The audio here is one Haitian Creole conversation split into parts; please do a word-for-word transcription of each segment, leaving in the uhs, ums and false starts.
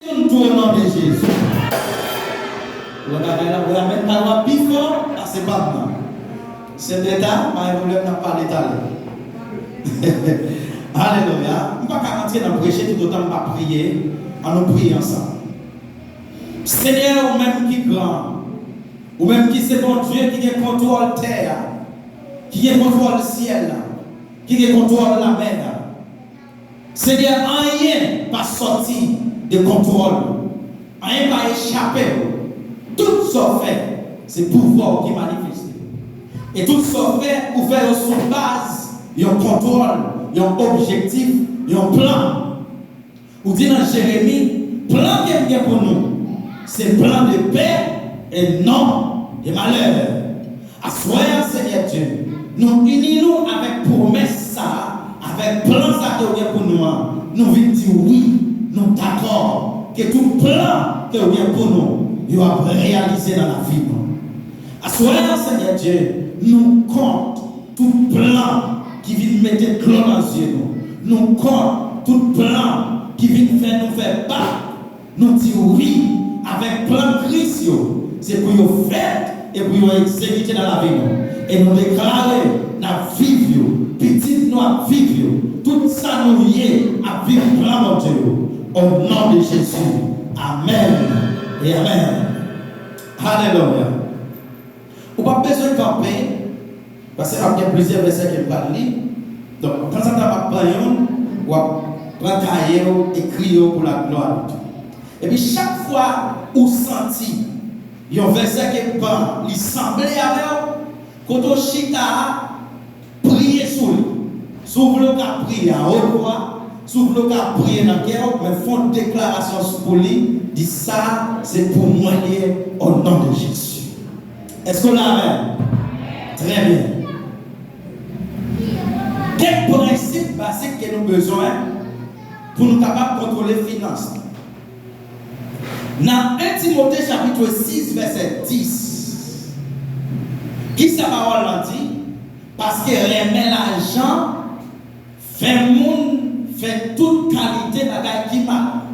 Tou o non de Jezi. Wè bagay la, wè amèn pa yo ap pi fò pase pa m nan. Sèt eta, pa gen pwoblèm, n ap pale talè. Alelouya. M pa ka antre nan preche toutotan m pa priye. Ann nou priye ansanm. Senyè, ou menm ki gran, ou menm ki se Bondye ki gen kontwòl tè a, ki gen kontwòl syèl la, ki gen kontwòl lamè a. Senyè, anyen pa sòti de kontwòl ou. Anyen pa echape ou. Tout sa w fè, se pouvwa w ki manifeste. E tout sa w fè, ou fè yo sou baz yon kontwòl, yon objektif, yon plan. Ou di nan Jeremi, plan ke m gen pou nou, se plan de pè e non de malè. Aswè a, Senyè Dye, nou ini nou avèk pwomès sa a, avèk plan sa ke w gen pou nou an. Nou vin di wi, nou dakò ke tout plan ke w gen pou nou, yo ap reyalize nan lavi nou. Aswè a, Senyè Dye, nou kont tout plan ki vin mete dlo nan zye nou. Nou kont tout plan ki vin fè nou fè bak. Nou di wi avèk plan Kris yo. Se pou yo fèt e pou yo egzekite nan lavi nou. E nou deklare n ap viv yo. Pitit nou ap viv yo. Tout sa nou ye ap viv plan Bondye yo. O non de Jezi. Amèn e amèn. Alelouya. Ou p ap bezwen kanpe, paske m ap gen plizyè vèsè ke m pral li. Donk, tanzantan m ap pran youn, w ap pran kaye w, ekri yo pou laglwa de Dye. Epi chak fwa ou santi yon vèsè ke m pran, li sanble avè w, kote w chita a, priye sou li. Si w vle w ka priye a wot vwa, si w vle w ka priye nan kè w, men fè yon deklarasyon sou pou li, di sa se pou mwen li ye, o non de Jezi. Èske w la avè m? Trè byen. Kèk prensip bazik ke nou bezwen pou nou kapab kontwole finans nou. Nan en Timote chapit sis vèsè dis, kisa pawòl lan di? Paske renmen lajan fè moun fè tout kalite bagay ki mal.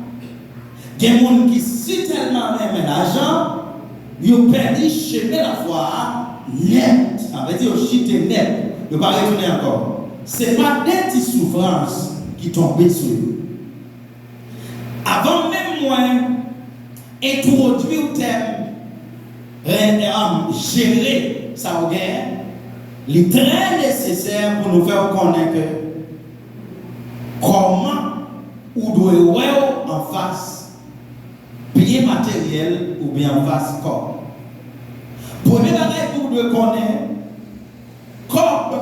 Gen moun ki sitèlman renmen lajan, yo pèdi chemen lafwa a nèt. Sa vle di yo chite nèt. Yo pa retounen ankò. Se pa de ti soufrans ki tonbe sou yo. Avan menm mwen entwodui tèm re-, um, jere sa w genyen, li trè nesesè pou nou fè w konnen ke kòman ou dwe wè w anfas byen materyèl oubyen anfas kòb. Premye bagay pou w dwe konnen, kòb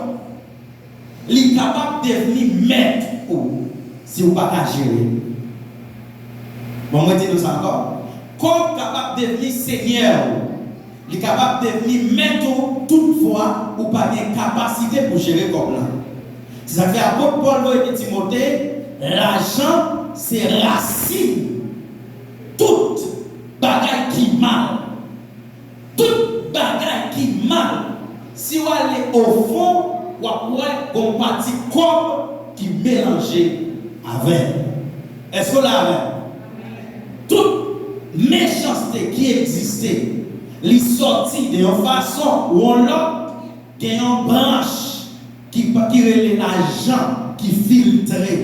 li kapab devni mèt ou si w pa ka jere l. Bon, mwen di nou sa ankò. Kòb kapab devni senyè ou. Li kapab devni mèt ou toutfwa ou pa gen kapasite pou jere kòb la. Se sa k fè apot Pòl voye di Timote, lajan se rasin tout bagay ki mal. Tout bagay ki mal, si w ale ofon, w ap wè gon pati kòb ki melanje avè l. Èske w la avè m? Tout mechanste ki egziste, li sòti de yon fason ou yon lòt, gen yon branch ki pa, ki rele lajan ki filtre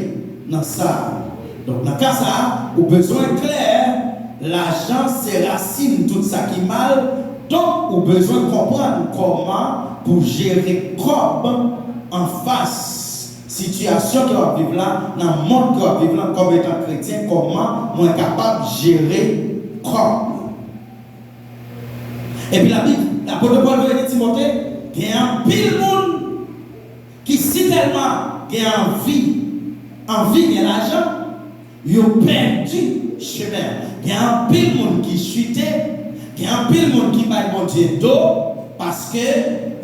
nan sa. Donk, nan ka sa a, ou bezwen klè, lajan se rasin tout sa ki mal. Donk, ou bezwen konprann kòman pou jere kòb anfas sitiyasyon ke w ap viv la, nan mond ke w ap viv la, kòm etan kretyen, kòman mwen kapab jere kòb. Epi Labib, lapot Pòl voye di Timote, gen anpil moun ki sitèlman gen anvi, anvi gen lajan, yo pèdi chemen. Gen anpil moun ki chite, gen anpil moun ki bay Bondye do, paske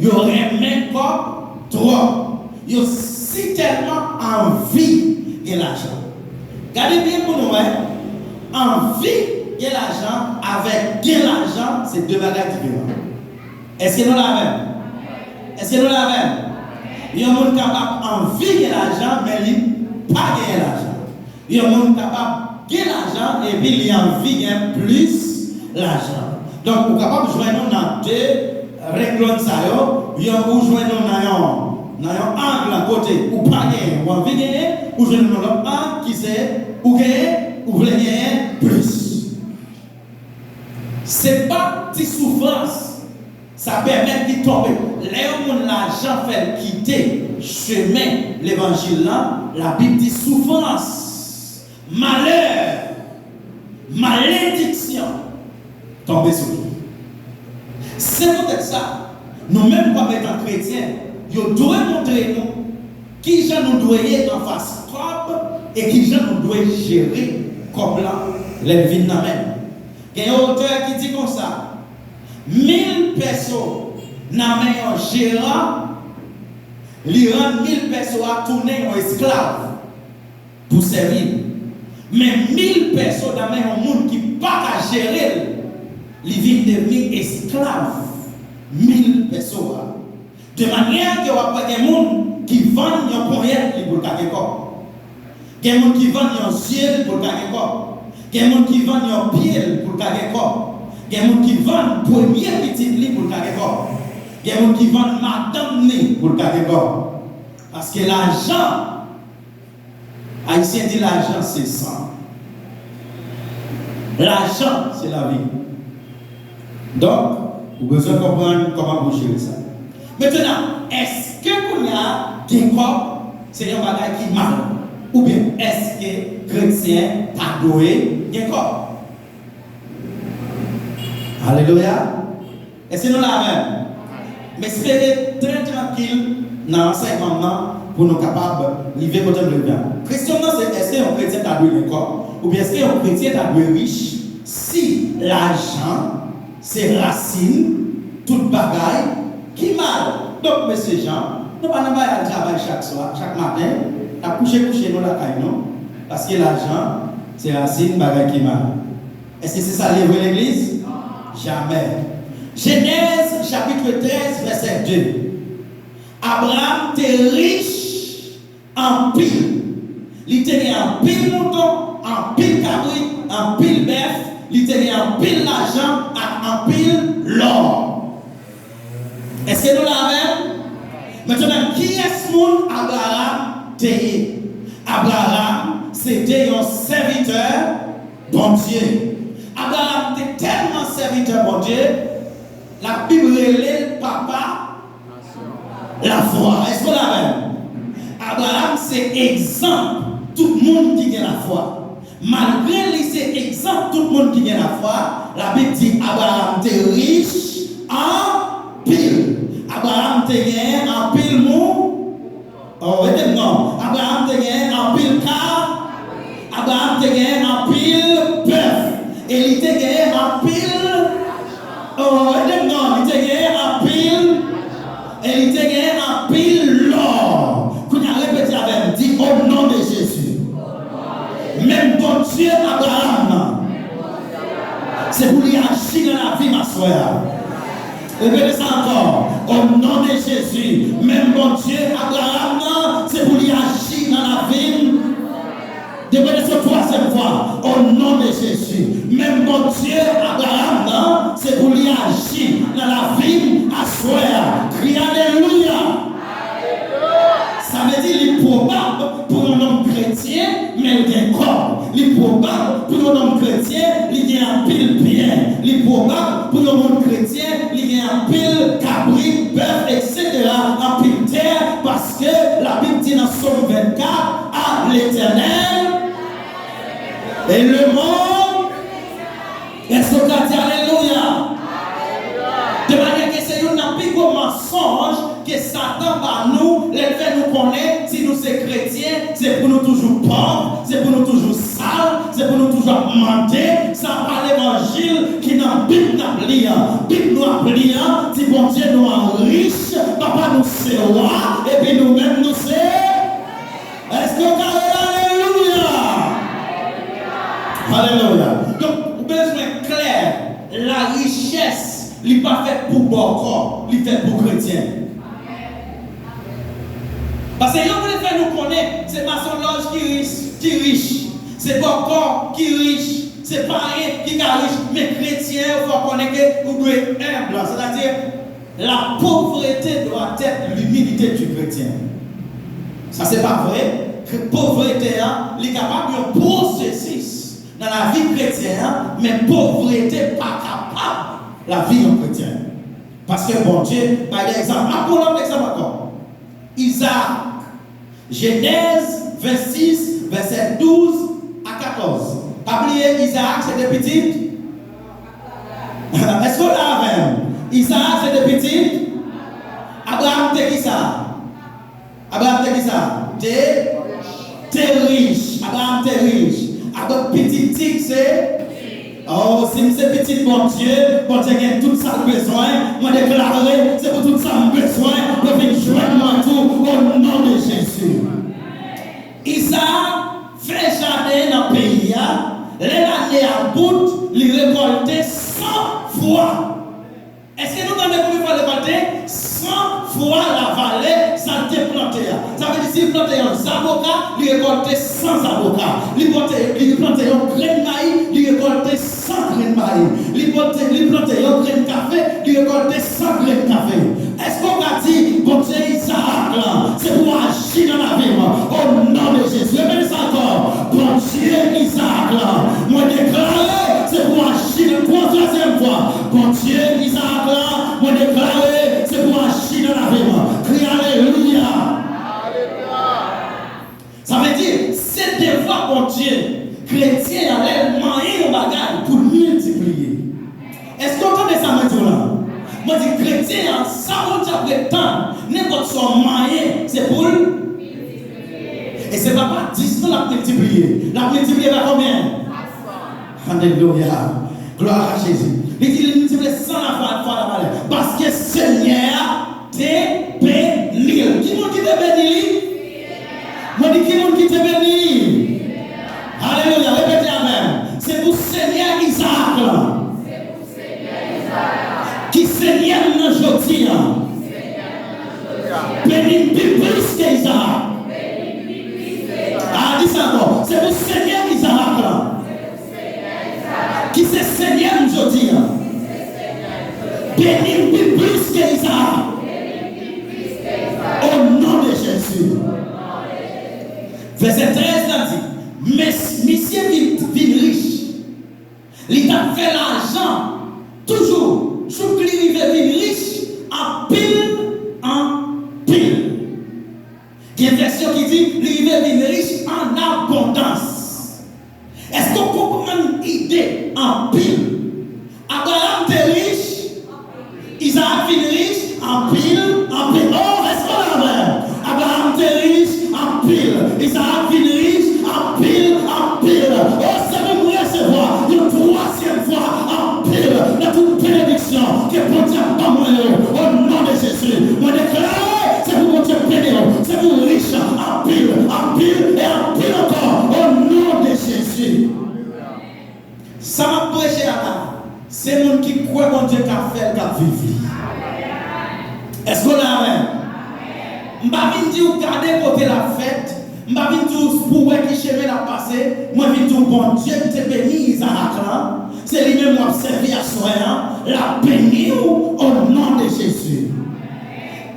yo renmen kòb twòp. Yo sitèlman anvi gen lajan. Gade byen pou nou wè, anvi gen lajan avèk gen lajan se de bagay diferan. Èske nou la avè m? Èske nou la avè m? Yon moun kapab anvi gen lajan, men li pa genyen lajan. Yon moun kapab Gen lajan epi li anvi gen plis lajan. Donk, ou kapab jwenn nou nan de renglòn sa yo. Yon, ou jwenn nou nan yon, nan yon ang kote ou pa genyen, ou anvi genyen, ou jwenn nou nan lòt ang ki se ou genyen, ou vle genyen plis. Se pa ti soufrans sa pèmèt li tonbe. Lè yon moun lajan fè l kite chemen levanjil lan, Labib di soufrans, malè, malediksyon tonbe sou li. Se poutèt sa, nou menm kòm etan kretyen, yo dwe montre nou kijan nou dwe ye anfas kòb e kijan nou dwe jere kòb lan lè l vin nan men nou. Gen yon otè ki di konsa, mil pèso nan men yon jeran, li rann mil pèso a tounen yon esklav pou sèvi l. Men mil pèso nan men yon moun ki pa ka jere l, li vin devni esklav mil pèso a. De manyè ke w ap wè gen moun ki vann yon ponyèt li pou l ka gen kòb. Gen moun ki vann yon zye l pou l ka gen kòb. Gen moun ki vann yon pye l pou l ka gen kòb. Gen moun ki vann premye pitit li pou l ka gen kòb. Gen moun ki vann madanm li pou l ka gen kòb. Paske lajan, Ayisyen di lajan se san. Lajan se lavi. Donk, ou bezwen konprann kòman pou jere sa. Mentnan, èske kounye a gen kòb se yon bagay ki mal? Oubyen èske kretyen pa dwe gen kòb? Alelouya! Èske nou la avè m? M espere trè trankil nan ansèyman m nan pou nou kapab rive kote m vle rive a. Kesyon nan se, èske yon kretyen ta dwe gen kòb? Oubyen èske yon kretyen ta dwe rich? Si lajan se rasin tout bagay ki mal. Donk, mesye Jan, nou pa nan bagay al travay chak swa, chak maten, n ap kouche kouche nou lakay nou, paske lajan se rasin bagay ki mal. Èske se sa l ye vre, legliz? Jamè. Jenèz, chapit trèz, vèsè de. Abraram te rich anpil. Li te gen anpil mouton, anpil kabrit, anpil bèf, li te gen anpil lajan ak anpil lò. Èske nou la avè m? Mentnan, kiyès moun Abraram te ye? Abraram se te yon sèvitè Bondye. Abraram te tèlman sèvitè Bondye, Labib rele l papa lafwa. Èske w la avè m? Abraram se egzanp tout moun ki gen lafwa. Malgre li se egzanp tout moun ki gen lafwa, Labib di Abraram te rich anpil. Abraram te gen anpil mou. Oh, ede m non. Abraram te gen anpil ka. Abraram te gen anpil bèf. E li te gen anpil. Oh, ede m non. Li te gen anpil. E li te gen anpil lò. Kounye a, repete avè m. Di, "O non de Jezi." Menm Bondye Abraram nan, se pou li aji nan lavi m aswè a. Repete sa ankò. O non de Jezi, menm Bondye Abraram nan, se pou li aji nan lavi m. Repete sa twazyèm fwa. O non de Jezi, menm Bondye Abraram nan, se pou li aji nan lavi m aswè a. Kriye alelouya. Sa vle di li pwobab pou yon nonm kretyen, men l gen kòb. Li pwobab pou yon nonm kretyen, li gen anpil byen. Li pwobab pou yon moun kretyen, li gen anpil kabrit, bèf, etsetera, anpil tè, paske Labib di nan Sòm vennkat, "À l'Éternel est le monde." Èske w ka di alelouya? De manyè ke se youn nan pi gwo mansonj ke Satan ba nou, lè l fè nou konnen, si nou se kretyen, se pou nou toujou pòv, se pou nou toujou sal, se pou nou toujou ap mande. Sa pa levanjil ki nan Bib n ap li an. Bib nou ap li an di Bondye nou an rich, Papa nou se wa, epi nou menm nou se Èske w ka rele alelouya? Alelouya. Donk, ou bezwen klè, larichès, li pa fèt pou bòkò, li fèt pou kretyen. Paske yo vle fè nou konnen se masonlòj ki rich, ki rich. Se bòkò ki rich, se payen ki ka rich, men kretyen yo fè w konnen ke ou dwe enb, sètadi, la pauvreté doit être l'humilité du chrétien. Sa se pa vre? Povrete a, li kapab yon pwosesis nan lavi kretyen an, men povrete pa kapab lavi yon kretyen. Paske Bondye bay de egzanp. M ap pran lòt egzanp ankò. Izaak. Jenèz vennsis, vèsè douz a katòz. Pa bliye, Izaak se te pitit. Èske w la avè m? Izaak se te pitit. Abraram te kisa? Abraram te kisa? Te, te rich. Abraram te rich. Abraram pitit Tik se Oh, si m se pitit Bondye, Bondye gen tout sa l bezwen. Mwen deklare, se pou tout sa m bezwen, yo vin jwenn mwen tou, o non de Jezi. Izaak fè jaden nan peyi a, lè lane a bout, li rekòlte san fwa. Èske nou tande konbyen fwa l rekòlte? San fwa lavalè sa l te plante a. Sa vle di, si l plante yon zaboka, li rekòlte san zaboka. Li plante, li plante yon grenn mayi, li rekòlte san grenn mayi. Li plante, li plante yon grenn kafe, li rekòlte san grenn kafe. Èske w ka di, Bondye Izaak lan, se pou w aji nan lavi m, o non de Jezi? Repete sa ankò. Bondye Izaak lan, mwen deklare, se pou w aji nan, twa, twazyèm fwa. Bondye Izaak lan, mwen deklare, se pou w aji nan lavi m. Kriye alelouya. Sa vle di, se devwa Bondye, kretyen an, lè l manyen yon bagay, pou l miltipliye. Èske w tande sa mwen di w la? Mwen di, kretyen an, sa Bondye ap ret tann, nenpòt sa w manyen, se pou l. E se pa pa dis non l ap miltipliye. L ap miltipliye pa konbyen? Alelouya. Glwa a Jezi. Li di li miltipliye san lafwa, fwa lavalè. Paske Senyè a te beni l. Ki moun ki te beni li? Mwen di, ki moun ki te beni li? Alelouya. Repete avè m. Se pou Senyè Izaak lan. Ki Senyè m nan jodi a. Beni m pi plis ke Izaak. A, di sa ankò. Se pou Senyè Izaak lan. Ki se Senyè m jodi a. Beni m pi plis ke Izaak. O non de Jezi. Vèsè trèz la di, men misye vin, vin rich. Li t ap fè lajan toujou, jouk li rive vin rich anpil, anpil. Gen vèsyon ki di, li rive vin rich an abondans. Èske w konprann ide anpil? Abraram te rich, Izaak vin rich anpil, anpil. Oh, èske w la avè m? Abraram te rich anpil, Izaak vin rich anpil, anpil. Oh, se pou m resevwa yon twazyèm fwa anpil nan tout benediksyon ke Bondye ap ban mwen yo, o non de Jezi. Mwen deklare, se pou Bondye beni w, se pou w rich anpil, anpil e anpil ankò, o non de Jezi. Sa m ap preche a la, se moun ki kwè Bondye ka fè l, k ap viv li. Èske w la avè m? M pa vin di w gade kote l ap fèt, m pa vin di w pou w wè ki chemen l ap pase, mwen vin di w Bondye ki te beni Izaak lan, se li menm w ap sèvi aswè an, l ap beni w o non de Jezi.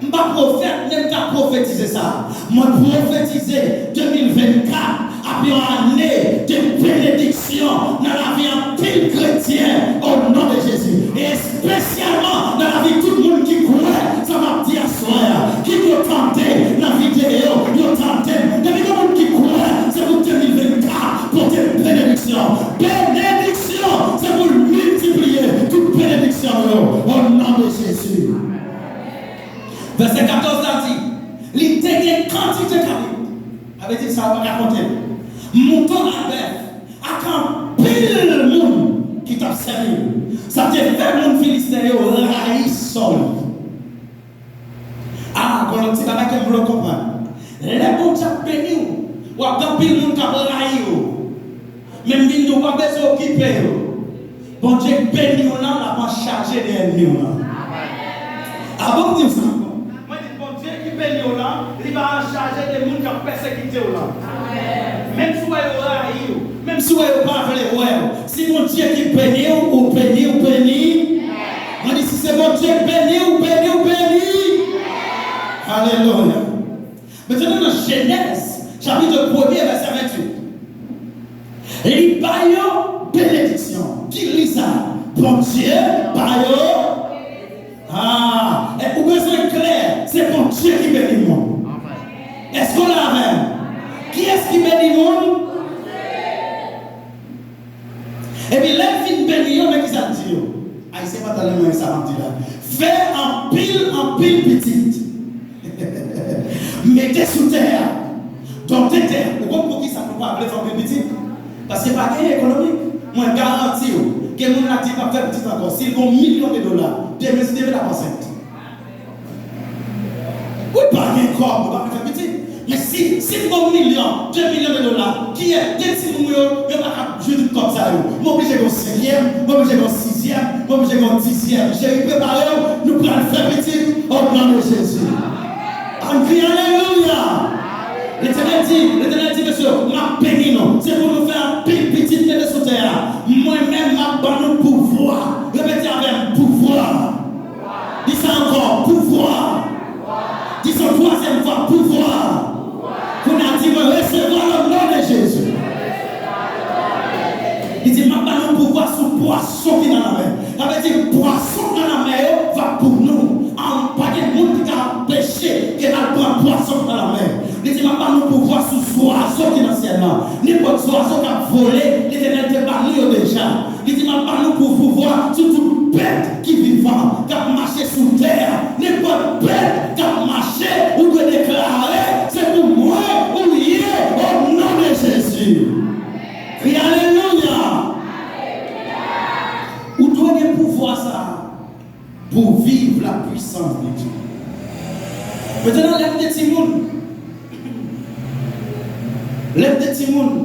M pa pwofèt, men m ka pwofetize sa. Mwen pwofetize de mil vennkat ap yon ane de benediksyon nan lavi anpil kretyen, o non de Jezi. E espesyalman nan lavi tout moun ki kwè sa m ap di aswè a. Kit yo tande nan videyo, yo tande m. Depi gen moun ki kwè, se pou de mil vennkat pote benediksyon. Benediksyon, se pou l miltipliye tout benediksyon yo, o non de Jezi. Vèsè katòz la di, li te gen kantite kabrit. Sa vle di sa w pa ka konte l. Mouton ak bèf, ak anpil moun ki t ap sèvi l. Sa te fè moun Filisten yo rayi Sòl. A, gon lòt ti bagay ke m vle w konprann. Lè Bondye ap beni w, w ap gen anpil moun k ap rayi w. Men m vin di w pa bezwen okipe yo. Bondye k beni w lan, l ap an chaje de ènmi w lan. A bon, m di w sa ankò. Mwen di Bondye ki beni w lan, li va an chaje de moun k ap pèsekite w lan. Menm si w wè yo rayi w, Menm si w wè yo pa vle wè w, si Bondye ki beni w, ou beni, ou beni. Mwen di, si se Bondye k beni w, ou beni, ou beni. Alelouya. Mentnan, nan Jenèz, chapit premye, vèsè venntuit, li ba yo benediksyon. Ki li sa? Bondye ba yo. Ah, e ou bezwen klè, se Bondye ki beni moun. Èske w la avè m? Kiyès ki beni moun? Epi lè l fin beni yo, men kisa l di yo? Ayisyen pa tande mwen sa m ap di la. Fè anpil, anpil pitit. Mete sou tè a. Donte tè a. Ou konn poukisa nou pa vle fè anpil pitit? Paske pa gen ekonomi. Mwen garanti w, gen moun la di l p ap fè pitit ankò. Si l gen yon milyon de dola, demen si Dye vle l ap ansent. Ou pa gen kòb, ou pa ka fè pitit. Men si, si m gen yon milyon, de milyon de dola, kiyès, de timoun mwen yo, yo pa ka jwenn tout kòb sa yo. M oblije gen yon senkyèm, m oblije gen yon sizyèm, m oblije gen yon dizyèm. Cheri, prepare w, nou pral fè pitit, o non de Jezi. Ann kriye alelouya! Letènèl di, Letènèl di, mesye, m ap beni nou. Se pou nou fè anpil pitit mete sou tè a. Mwen menm, m ap ban nou pouvwa. Repete avè m, pouvwa. Di sa ankò, pouvwa. Di sa yon twazyèm fwa, pouvwa. Kounye a di, mwen resevwa l o non de Jezi. Li di, m ap ba nou pouvwa sou pwason ki nan lanmè. Sa vle di, pwason k nan lanmè yo va pou nou. An, pa gen moun ki ka anpeche ke n al pran pwason k nan lanmè. Li di, m ap ba nou pouvwa sou zwazo ki nan syèl la. Nenpòt zwazo k ap vole, Letènèl te ba nou yo deja. Li di, m ap ba nou pou pouvwa sou tout bèt ki vivan, k ap mache sou tè a. Nenpòt bèt k ap mache, ou dwe deklare, se pou mwen ou ye, o non de Jezi. Kriye alelouya! Ou dwe gen pouvwa sa a pou w viv la puissance de Dieu. Mentnan, lè m te timoun, lè m te timoun,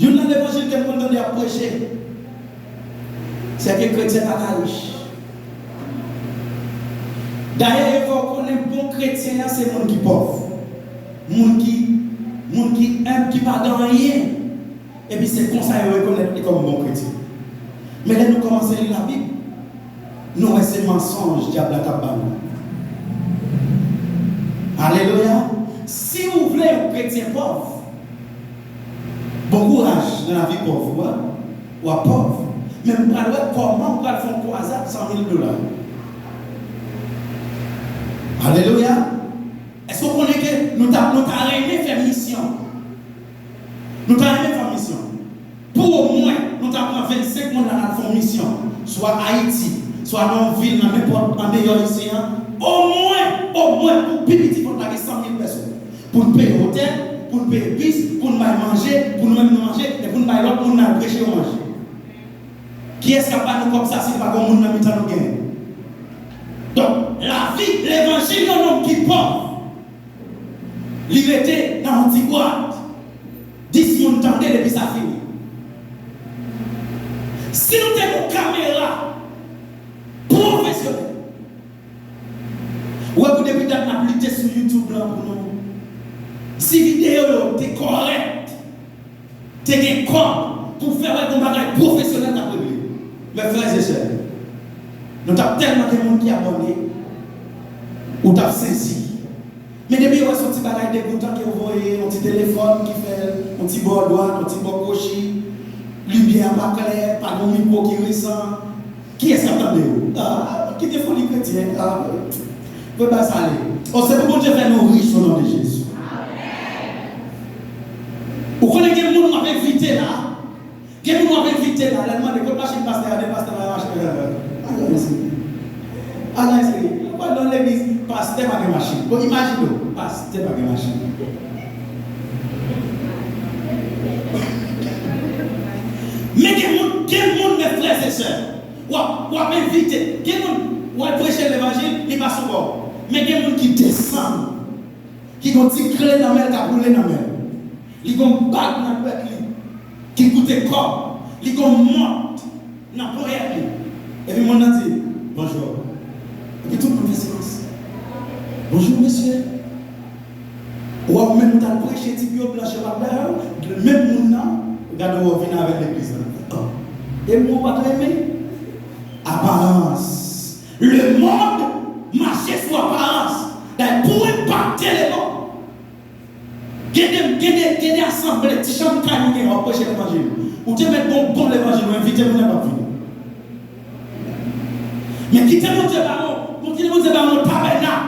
youn nan levanjil ke m konn tande y ap preche, se ke kretyen pa ka rich. Dayè, yo fè w konnen bon kretyen an se moun ki pòv, moun ki, moun ki enb, ki pa gen anyen. Epi se konsa yo rekonèt li kòm bon kretyen. Men lè nou kòmanse li Labib, nou wè se mansonj dyab la t ap ba nou. Alelouya! Si w vle yon kretyen pòv, bon kouraj nan lavi pòv ou a, w ap pòv. Men m pral wè kòman w pral fè yon kwazad san mil dola. Alelouya! Èske w konnen ke nou ta, nou ta renmen fè misyon? Nou ta renmen fè yon misyon. Pou omwen, nou ta pran vennsenk moun la, n al fè yon misyon. Swa Ayiti, swa nan yon vil, nan nenpòt, andeyò isi a. Omwen, omwen, pou pi piti, fòk n lage san mil pèsòn. Pou n peye otèl, pou n peye bis, pou n bay manje, pou nou menm nou manje, e pou n bay lòt moun n al preche yo manje. Kiyès k ap ba nou kòb sa si se pa gen yon moun nan mitan nou genyen? Donk, lavi levanjil yon nonm ki pòv, li rete nan yon ti bwat. Dis moun tande l epi sa fini. Si nou te gen yon kamera pwofesyonèl, ou wè pou depi dat n ap lite sou YouTube lan pou nou, si videyo yo te kòrèk, te gen kòb pou fè wè gon bagay pwofesyonèl k ap regle. Men frè e sè, nou t ap tèlman gen moun ki abòne, ou t ap sezi. Men depi yo wè se yon ti bagay degoutan ke yo voye, yon ti telefòn ki fè l, yon ti bò dwat, yon ti bò kwochi, limyè a pa klè, pa gen mikwo ki resan. Kiyès k ap tande yo? Ah, kite foli kretyen. Ah, fè bay sa ale. O, se pou Bondye fè nou rich o non de Jezi. Ou konnen gen moun w ap envite la. Gen moun w ap envite la, lè l mande, "Kot machin pastè a?" Di pastè pa gen machin. Ala yon seri. Ala yon seri. Ou pral nan legliz, pastè pa gen machin. Bon, imajine w, pastè pa gen machin. Men gen moun, gen moun, men frè e sè, w ap, w ap envite. Gen moun, w al preche levanjil, li pa sou bò. Men gen moun ki desann, ki gon ti kle nan men l, k ap woule nan men l. Li gon bag nan dwèt li, ki koute kòb. Li gon mont nan ponyèt li. Epi moun nan di, "Bonjou." Epi tout moun fè silans. "Bonjou, mesye." Ou wè ou menm ou t al preche ti pye blanch yo pa t ba yo, menm moun nan, ou Gade w vin avèk legliz la. E mwen pa t renmen. Aparans. Lemonn mache sou aparans. Dayè, pou w enpakte lemonn, gen de, gen de, gen de asanble, ti chanm kay ou gen, w ap preche levanjil. Ou te mèt gon bon levanjil, ou envite moun nan, p ap vini. Men kite Bondye ba nou, kite Bondye ba nou tabènak.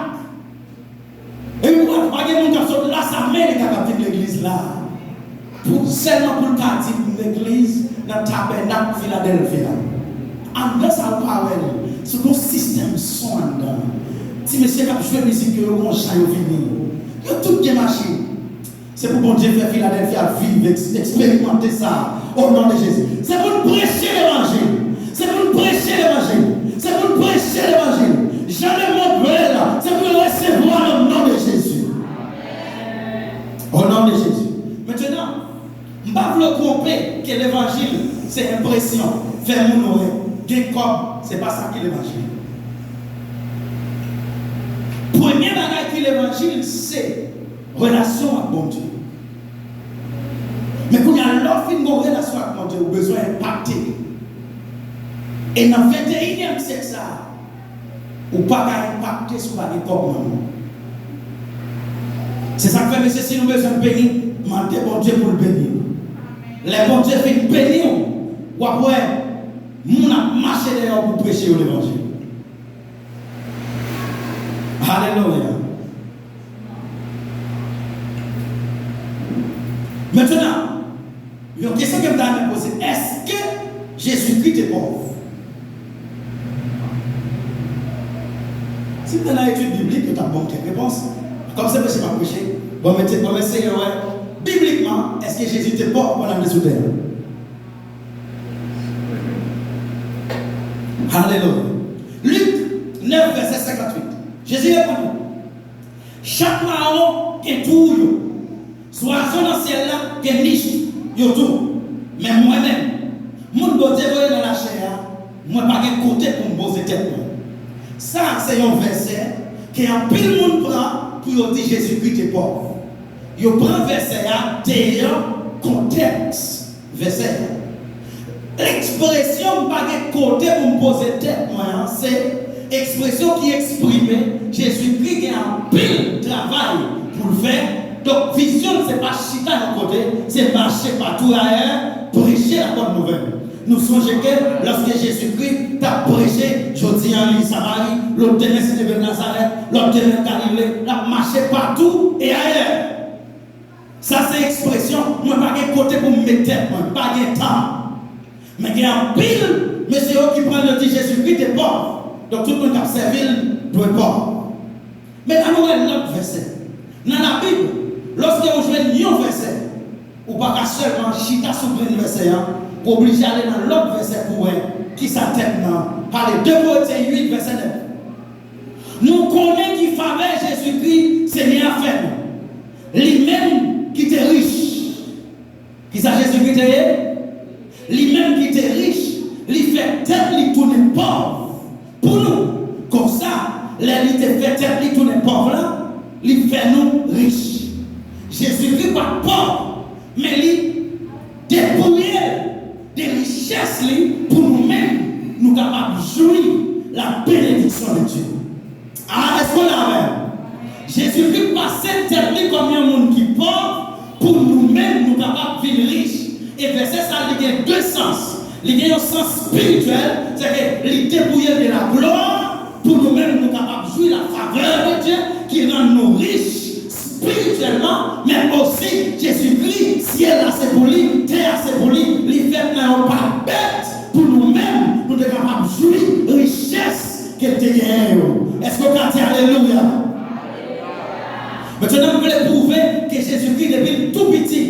Epi pou pa gen moun k ap sot Las Americas k ap vin legliz la. Pou, sèlman pou l ka di m legliz nan Tabènak Filadèlfya. Anndan sa ou pa wè l. Se gon sistèm son anndan. Ti mesye k ap jwe mizik yo, yo gon jan yo vini. Yo tout gen machin. Se pou Bondye fè Filadèlfya viv, eks-, eksperimante sa. O non de Jezi. Se pou n preche levanjil. Se pou n preche levanjil. Se pou n preche levanjil. Jan lemonn vle l, se pou yo resevwa nan non de Jezi. O non de Jezi. Mentenan, m pa vle w twonpe ke levanjil se enpresyon, fè moun wè, gen kòb, se pa sa ki levanjil. Premye bagay ki levanjil, se relasyon ak Bondye. Men kounye a, lè w fin gen yon relasyon ak Bondye, ou bezwen enpakte. E nan venteyinyèm syèk sa a, ou pa ka enpakte si w pa gen kòb nan men w. Se sa k fè, mesye, si nou bezwen beni, mande Bondye pou l beni nou. Lè Bondye fin beni w, w ap wè moun ap mache dèyè w pou preche yo levanjil. Alelouya. Mentenan, yon kesyon ke m ta renmen poze, èske Jezikri te pòv? Si m te nan etid biblik, yo t ap ban m kèk repons. Kòm se preche m ap preche, bon, mete, bon, eseye wè, biblikman, èske Jezi te pòv pandan l te sou tè a? Alelouya. Lik nèf, vèsè senkantuit. Jezi reponn yo, chak mawon gen twou yo. Zwazo nan syèl la gen nich yo tou. Men mwen menm, moun Bondye voye nan lachè a, mwen pa gen kote pou m poze tèt mwen. Sa a se yon vèsè ke anpil moun pran pou yo di Jezikri te pòv. Yo pran vèsè a deyò kontèks vèsè a. Ekspresyon "m pa gen kote pou m poze tèt mwen" an, se ekspresyon ki eksprime Jezikri gen anpil travay pou l fè. Donk, vizyon l se pa chita yon kote, se mache patou ayè, preche labòn nouvèl. Nou sonje ke lòske Jezikri t ap preche, jodi a li Samari, lòt demen si Dye vle Nazarèt, lòt demen Galile, l ap mache patou e ayè. Sa se ekspresyon, "mwen pa gen kote pou m met tèt mwen, m pa gen tan." Men gen anpil mesye yo ki pran l, yo di Jezikri te pòv. Donk, tout moun k ap sèvi l dwe pòv. Men ann nou wè lòt vèsè. Nan Labib, lòske ou jwenn yon vèsè, ou pa ka sèlman chita sou grenn vèsè a, ou oblije ale nan lòt vèsè pou wè kisa tèks lan pale. De Korentyen uit, vèsè nèf. Nou konnen ki favè Jezikri, Senyè a, fè nou. Li menm ki te rich. Kisa Jezikri te ye? Li menm ki te rich, li fè tèt li tounen pòv pou nou. Konsa, lè li te fè tèt li tounen pòv la, li fè nou rich. Jezikri pa t pòv, men li depouye l de richès li pou nou menm, nou kapab jwi la bénédiction de Dieu. A, èske w la avè m? Jezikri pase tèt li kòm yon moun ki pòv pou nou menm, nou kapab vin rich. E vèsè sa a, li gen de sans. Li gen yon sans espirityèl, sèke li depouye l de la glwa pou nou menm, nou kapab jwi la favè de Dye ki rann nou rich espirityèlman, men osi Jezikri, syèl la se pou li, tè a se pou li, li fèt nan yon pakèt pou nou menm, nou te kapab jwi richès ke l te genyen yo. Èske w ka di alelouya? Mentenan, m vle pwouve ke Jezikri, depi l tou piti,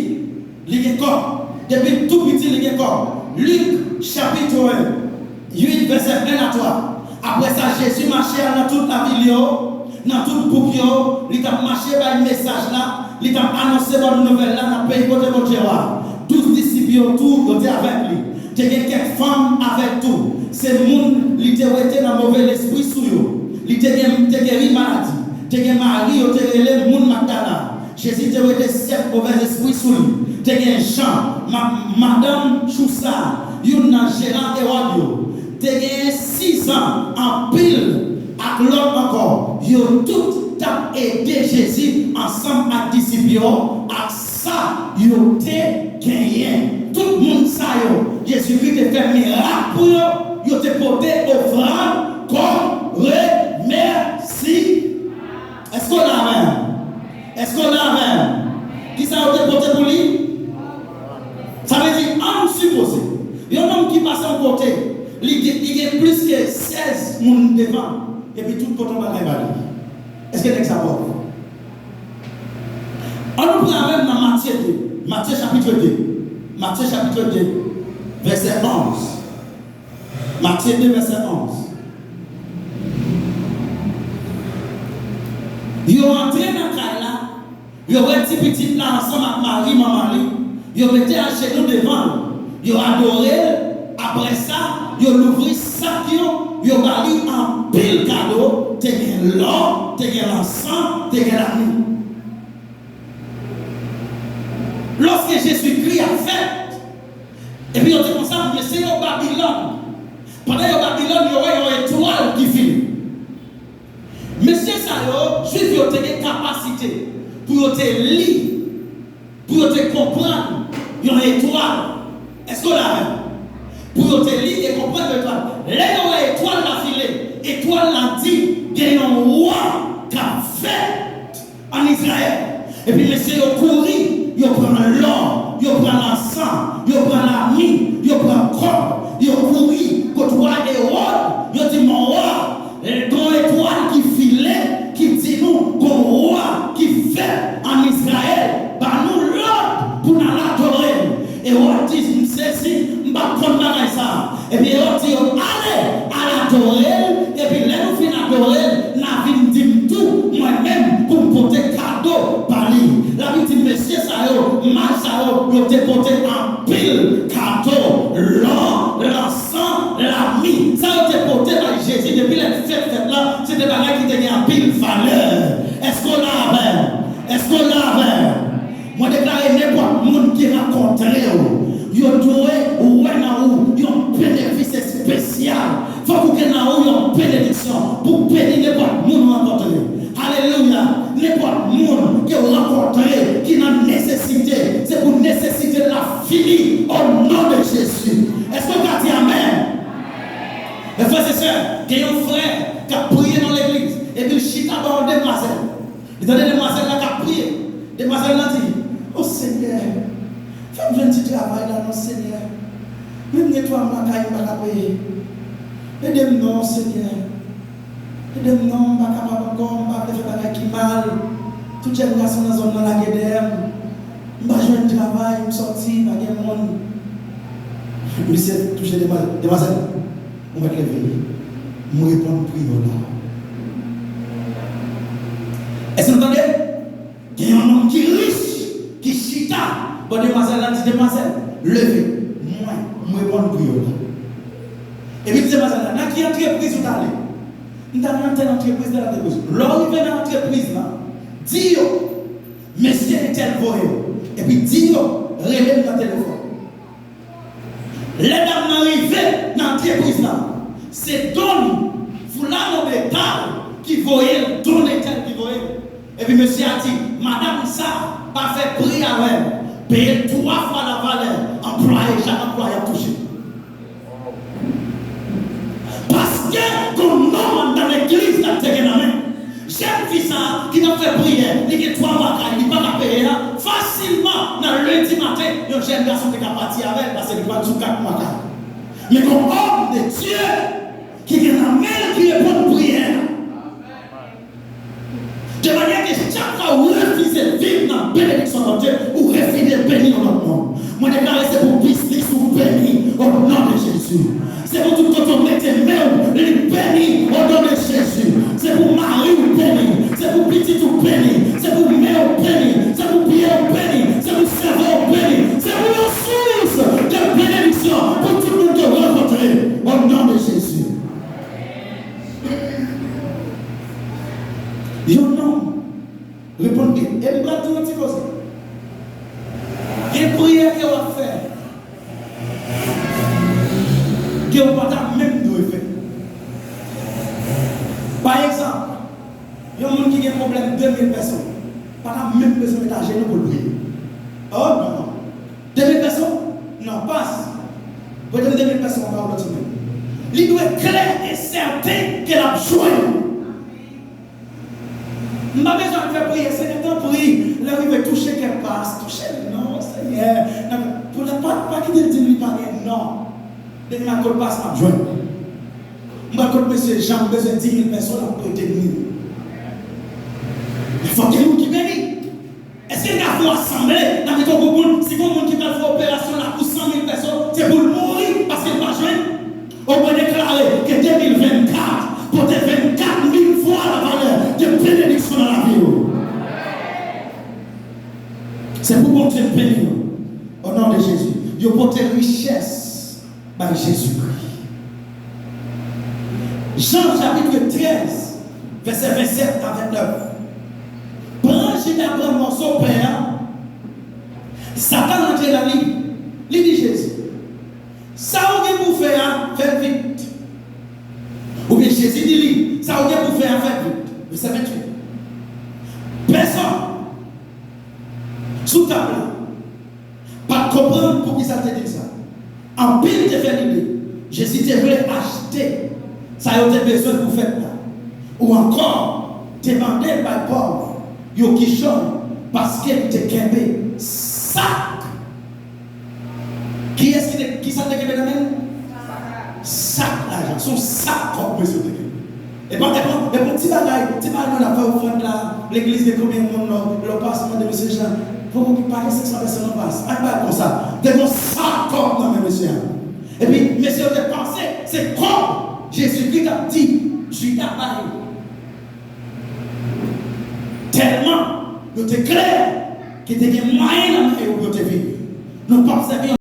li gen kòb. Depi l tou piti, li gen kòb. Lik, chapit uit, vèsè en a twa. Apre sa, Jezi mache al nan tout lavil yo, nan tout bouk yo, li t ap mache bay mesaj la, li t ap anonse bòn nouvèl la nan peyi kote Bondye a. Douz disip yo tou, yo te avèk li. Te gen kèk fanm avèk tou. Se moun li te wete nan move lespri sou yo. Li te gen, te geri maladi. Te gen Mari yo te rele moun Magdala. Jezi te wete sèt movèzespri sou li. Te gen Jan, Ma-, madanm Chousa, youn nan jeran Ewòd yo, te genyen sizan anpil ak lòt ankò. Yo tout t ap ede Jezi ansanm ak disip yo ak sa yo te genyen. Tout moun sa yo, Jezikri te fè mirak pou yo, yo te pote ofrann kòm remèsi. Èske w la avè m? Èske w la avè m? Kisa yo te pote pou li? Sa vle di, ann sipoze, yon nonm ki pase yon kote, li gen, li gen plis ke sèz moun devan, epi tout pote yon bagay ba li. Èske nèg sa pòv? Ann nou pran avè m nan Matye de. Matye chapit de. Matye chapit de, vèsè onz. Matye de, vèsè onz. Yo antre nan kay la, yo wè ti pitit la ansanm ak Mari, manman li, yo mete ajenou devan l, yo adore l, apre sa, yo louvri sak yo, yo ba li anpil kado, te gen lò, te gen lansan, te gen lami. Lòske Jezikri ap fèt, epi yo di konsa, mesye yo Babilòn. Pandan yo Babilòn, yo wè yon etwal ki file. Mesye sa yo, Jwif yo te gen kapasite pou yo te li, pou yo te konprann yon etwal. Èske w la avè m? Pou yo te li e konprann yon etwal. Lè yo wè etwal la file, etwal la di, gen yon wa k ap fèt ann Izrayèl. Epi mesye yo kouri, yo pran lò, yo pran lansan, yo pran lami, yo pran kòb, yo kouri kot wa Ewòd, yo di, "Mon wa, gon etwal ki file, ki di nou gon wa ki fèt ann Izrayèl, ba nou lòd pou n al adore l." Ewòd di, "M sezi, m pa t konn bagay sa a." Epi Ewòd di yo, "Ale, al adore l, epi lè nou fin adore l, n a vin di m tou, mwen menm, pou m pote kado ba li." Labib di, mesye sa yo, maj sa yo, yo te pote anpil kado, lò, lansan, lami. Sa yo te pote bay Jezi depi lè fèt fèt la, se te bagay ki te gen anpil valè. Èske w la avè m? Èske w la avè m? Mwen deklare nenpòt moun ki rankontre w, yo dwe wè nan ou yon benefis espesyal. Fòk ou gen nan ou yon benediksyon pou beni nenpòt moun ou rankontre. Alelouya! Nenpòt moun ke w rankontre ki nan nesesite, se pou nesesite l la fini, o non de Jezi. Èske w ka di amèn? Mezanmi, frè e sè, gen yon frè k ap priye nan legliz, epi l chita bò yon demwazèl. Li tande demwazèl la k ap priye. Demwazèl la di, "O Senyè, fè m jwenn ti travay la non, Senyè. Men m gen twa mwa kay m pa ka peye. Ede m non, Senyè. Ede m non, m pa kapab ankò, m pa vle fè bagay ki mal. Tout jèn gason nan zòn nan lage dèyè m. M pa jwenn travay, m sòti, pa gen moun." Misye touche demwazèl, "Demwazèl, ou mèt leve. M reponn priyè w la." Èske nou tande? Gen yon nonm ki rich, ki chita bò demwazèl la, di, "Demwazèl, leve. Mwen, m reponn priyè w la." Epi di demwazèl la, "Nan ki antrepriz ou t ale?" "M t al nan tèl antrepriz, tèl antrepriz." "Lè w rive nan antrepriz la, di yo, mesye entèl voye w. Epi di yo, rele m nan telefòn." Lè dam nan rive nan antrepriz la, se Don Fulano de Tal ki voye l, Don entèl ki voye l. Epi mesye a di, "Madanm sa pa fè pri avè m, peye l twa fwa lavalè anplwaye, chak anplwaye ap touche." Paske gon nonm anndan legliz la te gen nan men. Jèn fi sa a ki t ap fè priyè, li gen twa mwa kay, li pa ka peye a, fasilman nan lendi maten, yon jèn gason te ka pati avè l, paske li pral sou kat mwa kay. Men gon òm de Dye ki gen nan men l ki reponn priyè a. De manyè ke chak fwa ou refize viv nan benediksyon Bondye, ou refize beni yon lòt moun. Mwen deklare se pou biznis ou beni o non de Jezi. Se pou tout kote w mete men w, li beni o non de Jezi. Se pou mari w beni, se pou pitit ou beni, se pou men w beni, se pou pye w beni, se pou sèvo w beni. Se pou yon sous de benediksyon pou tout moun ke w rankontre o non de Jezi. Yon nonm reponn ke, e m pral di w yon ti koze. Gen priyè ke w ap fè, Ou pa ta menm dwe fè. Pa egzanp, yon moun ki gen pwoblèm de mil pèso pa ta menm bezwen met ajenou pou l priye. Oh non. De mil pèso? Non, pas. Prete m de mil pèso anba w lòt semèn. Li dwe klè e sèten ke l ap jwenn. M pa bezwen fè priyè, Senyè, tanpri, lè w rive touche kè pas, touche l non, Senyè. Nan, pou lè pa, pa kite l di m li pa gen non. Depi m al kot pas, m ap jwenn. M pral kot mesye Jan, m bezwen dis mil pèso, l ap prete m li. Men fòk gen moun ki beni. Èske n ka fè yon asanble, n a mete yon gwoup moun, si gen yon moun ki pral fè operasyon lakou san mil pèso, se pou l mouri paske l pa jwenn? Omwen deklare ke de mil vennkat pote vennkat mil fwa lavalè de benediksyon nan lavi w. Se pou Bondye beni w. O non de Jezi. Yo pote richès bay Jezikri. Jan chapit trèz, vèsè vennsèt a vennèf. Pran Jida pran mòso pen an, Satan rantre nan li. Li di Jezi, "Sa ou gen pou fè a, fè l vit." Oubyen Jezi di li, "Sa ou gen pou fè a, fè l vit." Vèsè venntuit. Pèsonn sou tab la pa t konprann poukisa l te di l sa. Anpil te fè lide Jezi te vle achte sa yo te bezwen pou fèt la, ou ankò te mande l bay pòv yo kichòy paske li te kenbe sak. Kiyès ki te, kisa l te kenbe nan men l? Sak lajan, se yon sak kòb mesye te kenbe. E pa, e pa, e pa yon ti bagay, ti bagay moun ap fè ofrann la, legliz gen konbyen moun non, lè w pase mande mesye Jan, pou ki pa gen senk san pèsonn nan pas, ak bagay konsa. Te gen yon sak kòb nan men mesye a. Epi mesye yo te panse se kòb Jezikri t ap di Jida ba yo. Tèlman yo te klè ke te gen mwayen nan men yo pou yo te vini. Nou p ap sèvi yon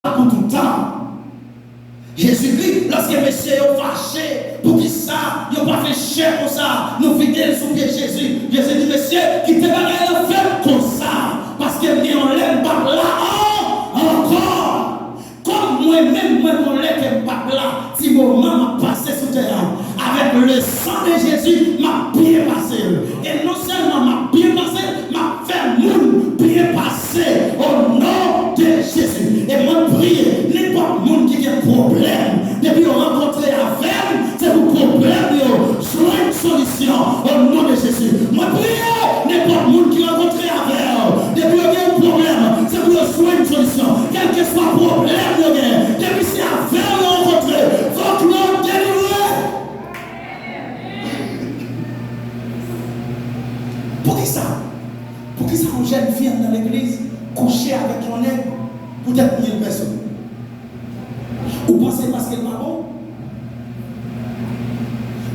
Pou toutan. Jezikri, lòske mesye yo fache, poukisa yo pa fè chè konsa, nou vide l sou pye Jezi. Jezi di, "Mesye, kite bagay la fèt konsa, paske m gen yon lè m p ap la an-, ankò." Kòm mwen menm, mwen gon lè ke m p ap la, ti moman m ap pase sou tè a, avèk Le san de Jezi, m ap byen pase l. E non sèlman m ap byen pase l, m ap fè moun byen pase. O non de Jezi. E mwen priye, nenpòt moun ki gen pwoblèm, depi yo rankontre avè m, se pou pwoblèm yo jwenn solisyon. O non de Jezi. Mwen priye, nenpòt moun ki rankontre avè w, depi yo gen yon pwoblèm, se pou yo jwenn solisyon. Kèlkeswa pwoblèm yo gen, depi se avè w yo rankontre, fòk yo delivre. Poukisa? Poukisa yon jèn fi anndan legliz kouche avèk yon nèg poutèt mil pèsòn? Ou panse paske l pa bon?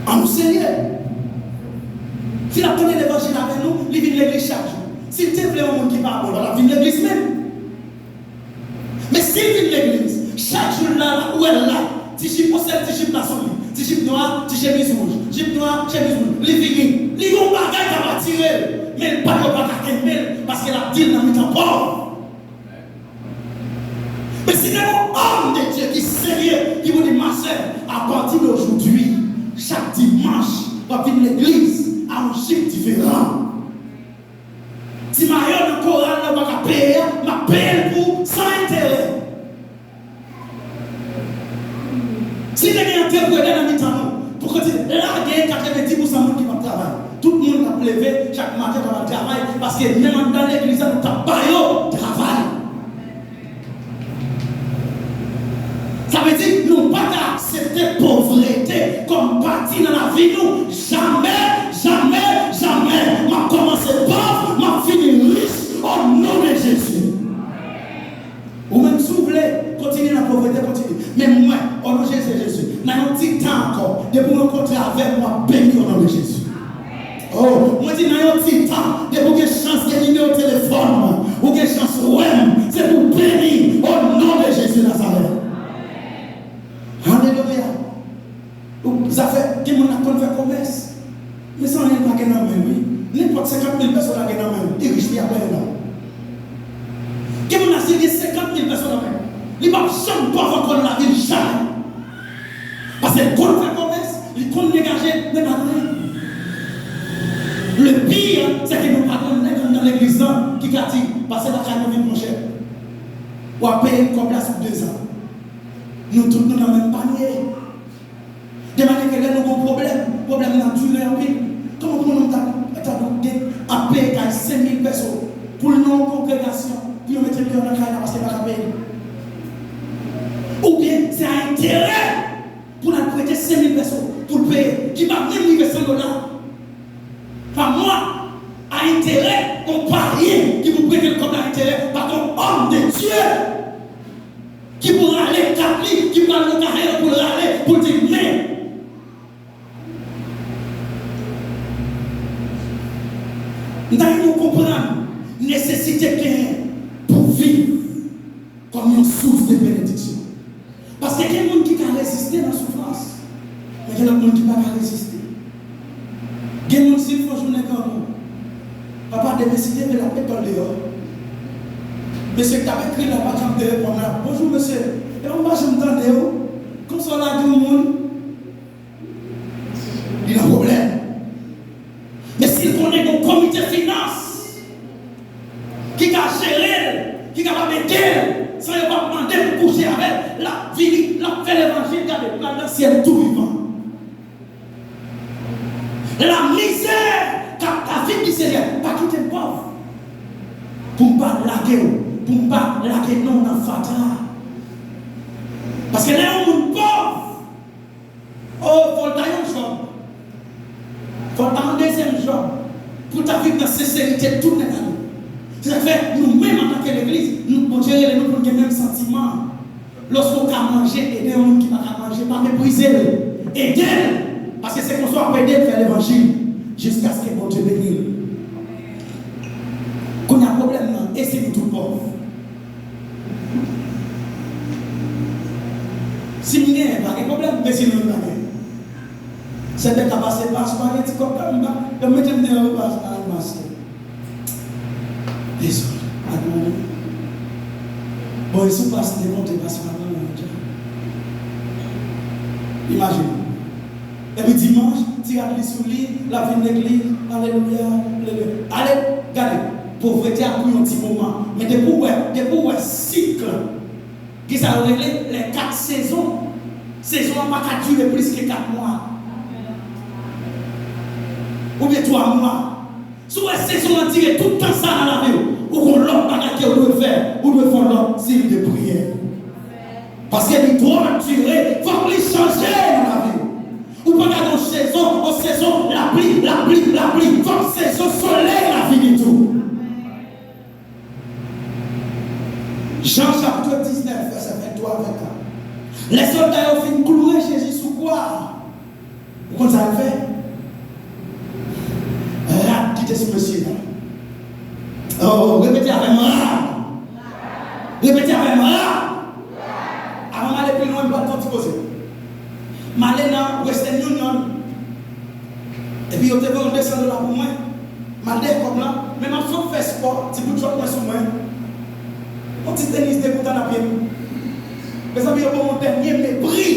An nou serye. Si l ap tande levanjil avè nou, li vin legliz chak jou. Si l te vle yon moun ki pa bon, l pa t ap vin legliz menm. Men si l vin legliz, chak jou l la, l ap wè l la, ti jip, yon sèl ti jip la sou li, ti jip nwa, ti chemiz wouj, jip nwa, chemiz wouj, li vini, li gen yon bagay k ap atire l, men l pa, yo pa ka kenbe l, paske l ap di l nan mitan pòv. Men si gen yon òm de Dye ki serye, ki pou di, ma sè, apati de jodi, chak dimanch, w ap vin legliz a yon jip diferan. Ti mayo nan koral la w pa ka peye a, m ap peye l pou w san enterè. Si te gen entèprete nan mitan nou, pou kote la gen katrevendi pousan moun ki p ap travay. Tout moun k ap leve chak maten p ap al travay, paske menm anndan legliz la nou t ap ba yo travay. Sa vle di, nou pa ka aksepte povrete kòm pati nan lavi nou. Jamè, jamè, jamè. M ap kòmanse pòv, m ap fini rich, o non de Jezi. Ou menm, si w vle, kontinye nan povrete, kontinye. Men mwen, o non de Jezi, nan yon ti tan ankò, depi w rankontre avè m, w ap beni, o non de Jezi. Oh, mwen di nan yon ti tan, depi w gen chans gen nimewo telefòn mwen, ou gen chans wè m, se pou w beni, o non de Jezi Nazarèt. Alelouya. Ou, zafè, gen moun k konn fè komès. Men san anyen pa gen nan men l, wi. Nenpòt senkant mil pèso l gen nan men l, li rich, li ap plenyen nan. Gen moun la, si l gen senkant mil pèso nan men l, li p ap janm pòv ankò nan lavi l, jamè. Paske l konn fè komès, li konn degaje, men pa gen anyen. Le pire, se ke nou pa gen nèg anndan legliz lan ki ka di, pase lakay mwen vin, monchè. W ap peye m kòb la sou dezan. Nou tout nou nan menm panye. De manyè ke lè nou gon pwoblèm, pwoblèm nan dire anpil. Kòman pou nou ta, ta gen ap peye kay senk mil pèso pou l nan yon kongregasyon, pou yo mete l deyò nan kay la paske l pa ka peye? Oubyen se a enterè pou n al prete senk mil pèso pou l peye, ki pa menm rive san dola pa mwa, a enterè, yon payen ki pou prete l kòb la a enterè, pa t yon òm de Dye ki pou rale kat li, ki pral nan kay la pou l rale, pou l di, men, m ta renmen w konprann nesesite genyen pou viv kòm yon sous de benediksyon. Paske gen moun ki ka reziste nan soufrans, men gen lòt moun ki pa ka reziste. Gen moun, si l fè yon jounen grangou, papa, demen, si Dye vle, l ap met kò l deyò. Mesye k t ap ekri la pa janm te reponn la. Bonjou, mesye. Epa m pa janm tande w. Konsa w lage yon moun, li nan pwoblèm. Men si l konnen gen yon komite finans ki ka jere l, ki kapab ede l, san yo p ap mande pou kouche avè l, l ap vini, l ap fè levanjil, gade, pral nan syèl tou vivan. Lamizè k ap ka vin di, Senyè, pa kite m pòv. Pou m pa lage w, pou m pa lage non w nan fatra. Paske lè yon moun pòv, o, fò l ta yon Jòb. Fò l ta yon dezyèm Jòb. Pou l ta viv nan senserite tout nèt ane. Se sa k fè nou menm antanke legliz, nou, Bondye rele nou pou n gen menm santiman an. Lòske w ka manje, ede yon moun ki pa ka manje, pa meprize l. Ede l. Paske se konsa w ap ede l fè levanjil. Jiskaske Bondye beni l. Kounye a, pwoblèm nan, e si nou tout pòv? Si m genyen, pa gen pwoblèm, men si nou menm pa genyen? Sèten ka pase, pas, pa gen ti kòb la, m pa, yo mete m deyò, pas, a, maske. Dezòd, ak manje. Bon, e si w pas te konte, pas pa nan manje. Imajine. Epi dimanch, ti rad li sou li, l ap vin legliz, alelouya, alelouya. Ale, gade, povrete a pou yon ti moman. Men depi w wè, depi w wè sik lan, gen sa yo rele les quatre saisons. Sezon an pa ka dire plis ke kat mwa. Oubyen twa mwa. Si w wè sezon an dire tout tan sa nan lavi w, ou gon lòt bagay ke w dwe fè, ou dwe fè yon lòt seri de priyè. Paske li twò dire, fòk li chanje nan lavi w. Ou pa ka gon sezon, yon sezon lapli, lapli, lapli. Fòk sezon solèy la vini tou. Jan chapit diznèf, vèsè venntwa a vennkat. Lè sòlda yo fin kloure Jezi sou kwa a, ou konn sa yo fè? Rad ki te sou mesye a. Oh, repete avè m, rad. Repete avè m, rad. Avan m ale pi lwen, m pral fè yon ti koze. M ale nan Western Union. Epi yo te voye yon de san dola pou mwen. M al dèyè kòb lan. Men m ap sot fè spò, ti bout chòt mwen sou mwen. Yon ti tenis degoutan nan pye m. Mezanmi, yo ban m yon dènye mepri.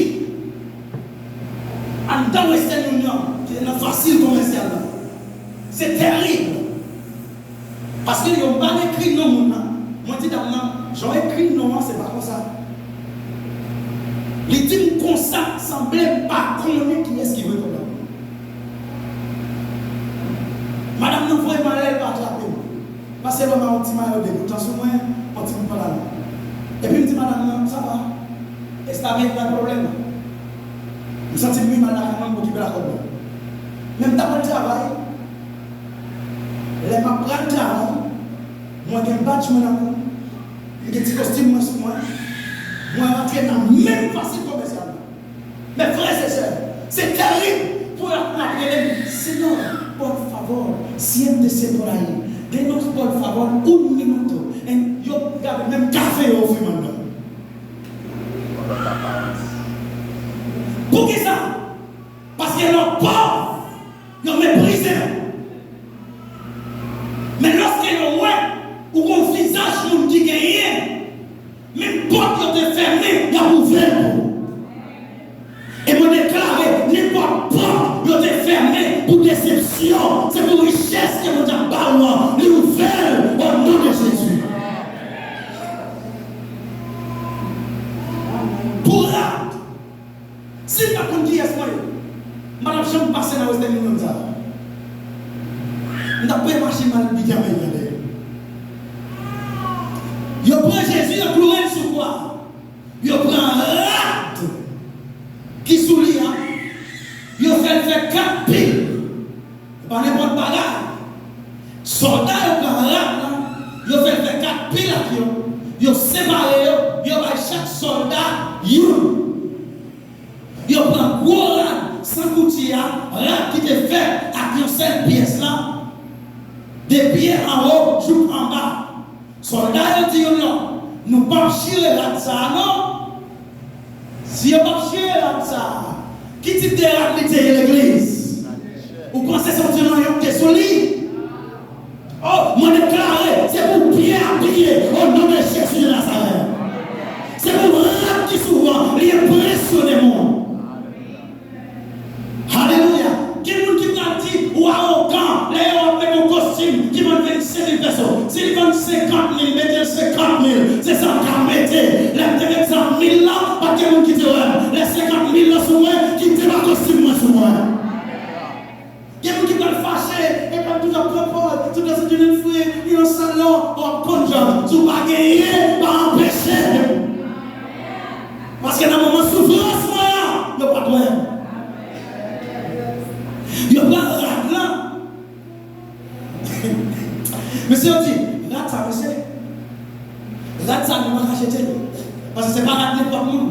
Anndan Western Union, ki te nan fasil komèsyal la. Se terib. Paske yo mal ekri non moun nan. Mwen di dam nan, jan w ekri non an, se pa konsa. Li di m konsa, sanble m pa konnen kiyès ki voye kòb la. Madanm nan voye m ale, l pa atrape m. Pase lòm a yon ti mayo degoutan sou mwen, yon ti bout pantalon. Epi m di madanm nan, sa va? Èske ta gen pwoblèm? M santi m pi mal lakay mwen, m okipe lakòb mwen. Men m ta pral travay. Lè m ap pral travay, mwen gen badj mwen nan kou m, m gen ti kostim mwen sou mwen, mwen rantre nan menm fasil komèsyal la. Men frè e sè, se terib pou y ap rele m, Señor, por favor, siéntese por ahí. Denos, por favor, un minuto. And yo gade menm kafe yo ofri m anndan. Poukisa? Paske lè w pòv, yo meprize w. Men lòske yo wè ou gon vizaj moun ki genyen, menm pòt yo te fèmen, y ap ouvè l pou ou. E mwen deklare, nenpòt pòt yo te fèmen pou desepsyon, se pou richès ke Bondye ap ba ou an, li ouvè l o non de Jezi. Pou rad, si m pa t konn kiyès mwen ye, m pa t ap janm pase nan Western Union sa. M t ap peye machin m al bidye Ameriken dèyè. Yo pran Jezi, yo kloure l sou kwa. Yo pran rad ki sou li an, yo fè l fè kat pil. Se pa nenpòt bagay. Sòlda yo pran rad lan, yo fè l fè kat pil ak yo, yo separe yo, yo bay chak sòlda youn. Yo pran gwo rad san kouti a, rad ki te fèt ak yon sèl pyès lan, de pye anwo jouk anba. Sòlda yo di youn lòt, "Nou p ap chire rad sa a non." Si yo p ap chire rad sa a, ki tip de rad li te ye, legliz? Ou panse se yon ti manyon ki te sou li? Oh, mwen deklare, se pou byen abiye, o non de Jezi de Nazarèt. Se pou rad ki sou ou an, li enpresyone moun. Alelouya. Gen moun ki pral di, ou awogan, lè yo ap met yon kostim ki vann vennsenk mil peso. Si li vann senkant mil, mete l senkant mil. Se sa m ka mete. Lè m te met sa mil la, pa t gen moun ki te wè m. Lè senkant mil la sou mwen, kite ba kostim mwen sou mwen. Gen moun ki pral fache, e pral toujou ap pran pòz, tout lè soti nan fri, li nan salon, w ap konn jan, si w pa genyen, pa anpeche. Paske nan moman soufrans mwen an, yo pa t wè m. Yo pran rad lan. Mesye yo di, rad sa, mesye. Rad sa, nou pa ka jete l. Paske se pa rad nenpòt moun.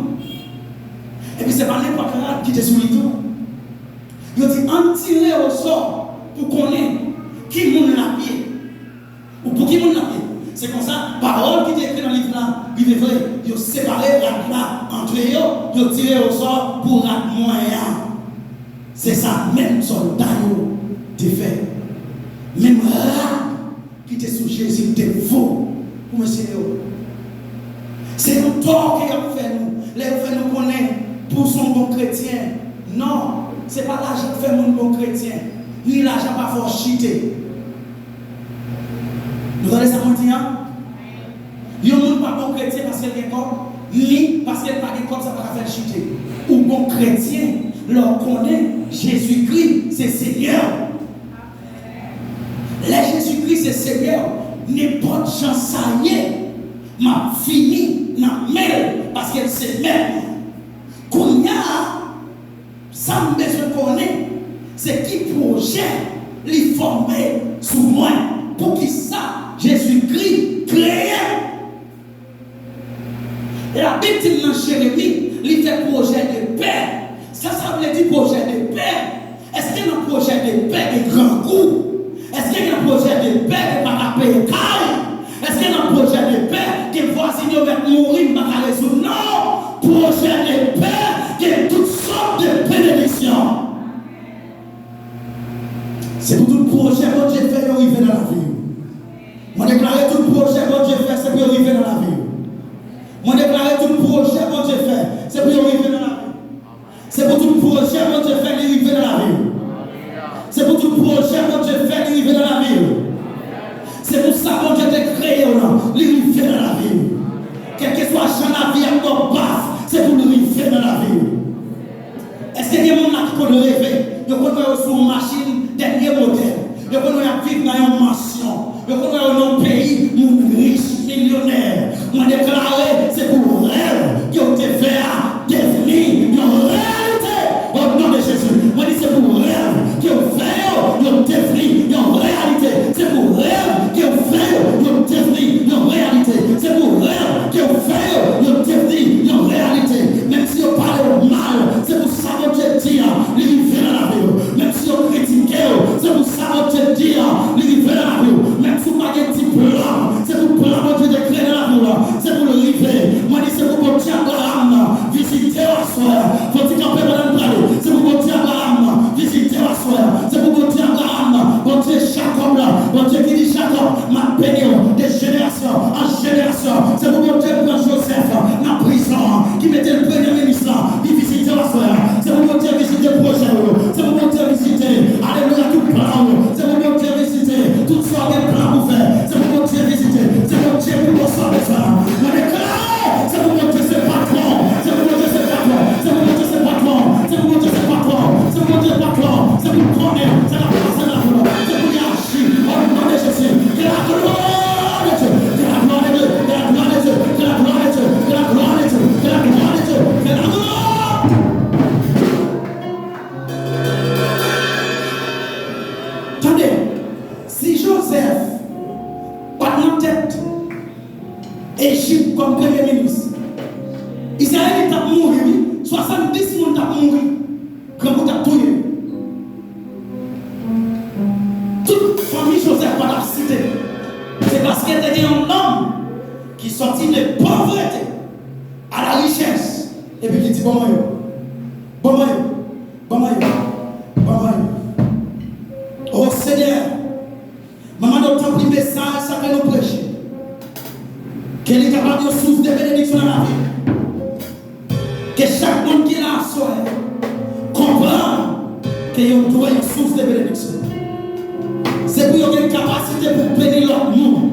Epi se pa nenpòt rad ki te sou li tou. Yo di, ann tire osò pou konnen ki moun l ap ye. Ou pou ki moun l ap ye? Se konsa, pawòl ki te ekri nan liv la rive vre. Yo separe rad la antre yo, yo tire osò pou rad mwen an. Se sa menm sòlda yo te fè. Menm rad ki te sou Jezi te vo pou mesye yo. Se yon tò ke y ap fè nou lè yo fè nou konnen pou w se yon bon kretyen. Non. Se pa lajan k fè moun bon kretyen, ni lajan pa fè w chite. Nou tande sa mwen di an? Yon moun pa bon kretyen paske l gen kòb, ni paske l pa gen kòb, sa pa ka fè l chite. Ou bon kretyen lè w konnen Jezikri se Senyè w. Lè Jezikri se Senyè w, nenpòt jan sa ye, m ap vini nan men l paske l se Mèt mwen. Kounye a, sa m bezwen konnen, se ki pwojè li fòme sou mwen. Poukisa Jezikri kreye m? Labib di m nan Jeremi, li fè pwojè de pè. Sa sa vle di pwojè de pè? Èske nan pwojè de pè gen grangou? Èske nan pwojè de pè gen pa ka peye kay? Èske nan pwojè de pè gen vwazin yo mèt mouri m pa ka rezoud? Non! Pwojè de pè gen tout sòt de benediksyon. Se pou tout pwojè Bondye fè yo rive nan lavi w. Mwen deklare tout pwojè Bondye fè, se pou yo rive nan lavi w. Mwen deklare tout pwojè Bondye fè, se pou yo rive nan lavi w. Se pou tout pwojè Bondye fè, li rive nan lavi w. Se pou tout pwojè Bondye fè, li rive nan lavi w. Se pou sa Bondye te kreye w lan, li rive nan lavi w. Kèlkeswa jan lavi ap ba w baf, se pou l rive nan lavi w. Èske gen moun la ki konn reve? Yo konn wè yo sou yon machin dènye modèl. Yo konn wè y ap viv nan yon mansyon. Yo konn wè yo nan yon peyi moun rich, milyonè. Mwen deklare, se pou rèv ke w te fè a devni yon reyalite. O non de Jezi, mwen di se pou rèv ke w fè yo, yo devni yon reyalite. Se pou rèv ke w fè yo, yo devni yon reyalite. Se pou rèv ke w fè yo, yo devni yon reyalite. Menm si yo pale w mal, se pou sa Bondye di a, li rive nan lavi w. Menm si yo kritike w, se pou sa Bondye di a, li rive nan lavi w. Menm si w pa gen diplòm, se pou plan Bondye te kreye nan lavi w la, se pou l rive. Mwen di se pou Bondye Abraram nan vizite w aswè a. Fò ti kanpe pandan n prale. Se pou Bondye Abraram nan vizite w aswè a. Se pou Bondye Abraram nan, Bondye Jakòb la, Bondye ki di Jakòb, m ap beni w de jenerasyon an jenerasyon. Se pou Bondye pran Joseph nan prizon an, ki mete l premye minis la, li vizite w aswè a. Se pou Bondye vizite pwojè w yo. Se pou Bondye vizite, alelouya, tout plan w yo. Se pou Bondye vizite tout sa w gen plan pou fè. Se pou Bondye vizite. Se Bondye pou w sa w bezwen an. Mwen deklare, se pou Bondye se patwon. Se pou Bondye se patwon. Se pou Bondye se patwon. Se pou Bondye se patwon. Se pou Bondye patwon. Se pou l konnen sa k ap pase nan lavi w. Se pou li aji. O non de Jezi. Que la gloire de Dieu. Que la gloire de Dieu. Que la gloire de Dieu. Que la gloire de Dieu. Que la gloire de Dieu. Que la gloire de Dieu. Que la gloire. Tande, si Joseph pa t nan tèt Ejip kòm premye minis, Izrayelit t ap mouri, wi. Swasanndis moun t ap mouri. Grangou t ap touye. Tout fanmi Joseph pa t ap site. Se paske te gen yon nonm ki sòti de povrete à la richesse, epi ki di, "Ban mwen yo. Ban mwen yo. Ban mwen yo. Ban mwen yo." O Senyè, mwen mande w tanpri mesaj sa ke nou preche, ke li kapab yon sous de benediksyon nan lavi. Ke chak moun ki la aswè a konprann ke yo dwe yon sous de benediksyon. Se pou yo gen kapasite pou beni lòt moun.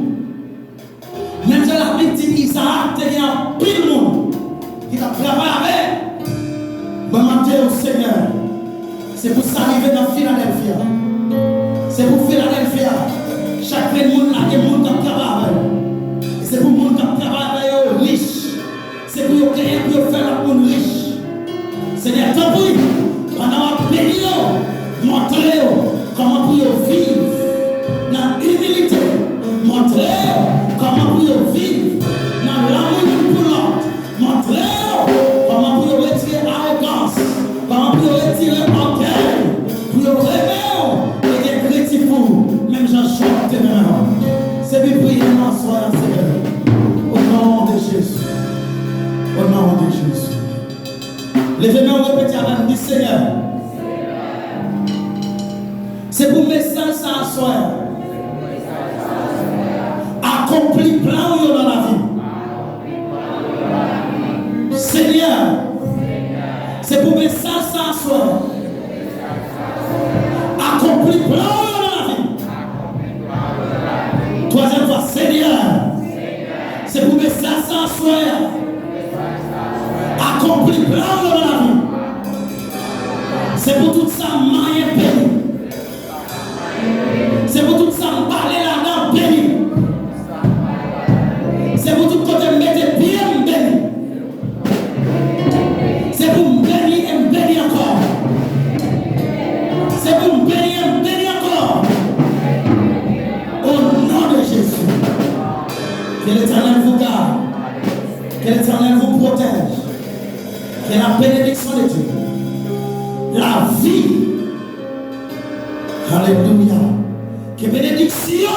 Menm jan Labib di Izaak te gen anpil moun ki t ap travay avè l. Mwen mande w, Senyè, se pou sa rive nan Filadèlfya. Se pou Filadèlfya, chak grenn moun la gen moun k ap travay avè l. E se pou moun k ap travay avè yo rich. Se pou yo genyen pou yo fè lòt moun rich. Senyè, tanpri, pandan w ap beni yo, montre yo kòman pou yo viv nan imilite. Montre yo kòman pou yo viv nan lanmou youn pou lòt. Montre yo kòman pou yo retire awogans, kòman pou yo retire ògèy, pou yo renmen w e gen kredi pou ou, menm jan Jòb te renmen w. Se pou priye nan aswè a, Senyè. O non de Jezi. O non de Jezi. Leve men w, repete avè m, di, Senyè, se pou mesaj sa aswè a akonpli plan w yo nan lavi m. Senyè, se pou mesaj sa aswè a Que l'Éternel vous protège. Que la bénédiction de Dieu, la vie, alléluia, que bénédiction,